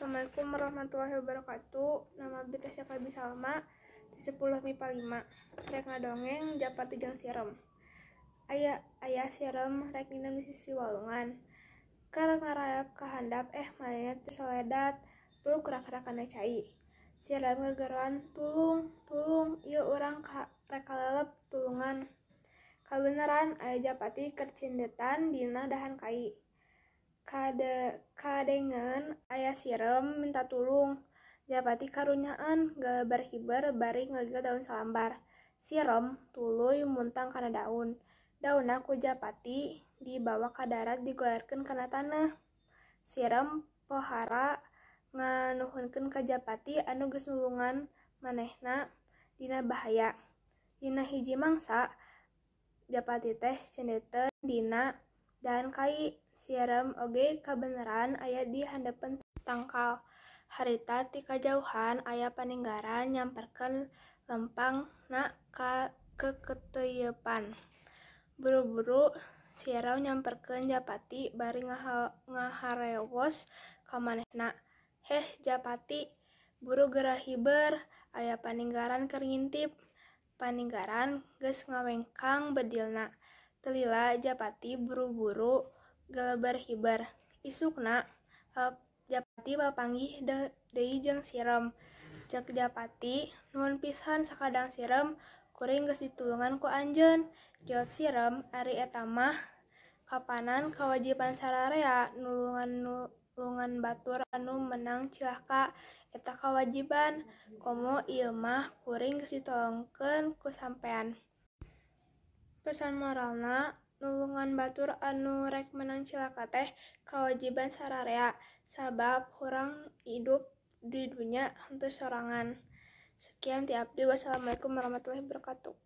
Assalamualaikum warahmatullahi wabarakatuh. Nama abdi Tasya Kalbi Salma di 10 MIPA 5. Rek ngadongeng Japati jeung Sireum. Aya aya sireum rek nginum di sisi walungan. Keur ngarayap ka handap manehna teu soledat peluk rak-rakana cai. Sireum gegeroan, "Tulung, tulung, ieu urang rek kalelep, tulungan." Kabeneran aya Japati keur cendetan dina dahan kai. Kadengeun aya sireum minta tulung, Japati karunyaeun galebar hiber bari ngegel daun salambar. Sireum tuluy muntang kana daun. Daunna ku Japati dibawa ka darat digolerkeun kana taneuh. Sireum pohara nganuhunkeun ka Japati anu geus nulungan manehna dina bahaya. Dina hiji mangsa, Japati teh cendeteun dina dahan kai. Sireum oge kabeneran aya di handapeun tangkal. Harita ti kajauhan aya Paninggaran nyamperkeun lempangna kekeuteuyepan. Buru-buru Sireum nyamperkeun Japati bari ngaharewos ka manehna, "Heh Japati, buru geura hiber, aya Paninggaran keur ngintip." Paninggaran geus ngawengkang bedilna. Teu lila Japati buru-buru galebar hiber. Isukna, Japati papanggih deui jeung Sireum. Ceuk Japati, "Nuhun pisan sakadang sireum, kuring geus ditulungan ku anjeun." Jawab Sireum, "Ari eta mah kapanan kawajiban sararea nulungan batur anu meunang cilaka, eta kawajiban. Komo ieu mah kuring geus ditolongkeun ku sampean." Pesan moralna, nulungan batur anu rek meunang cilaka teh kawajiban sararea, sabab hurang idup di dunya henteu sorangan. Sekian ti abdi, wassalamualaikum warahmatullahi wabarakatuh.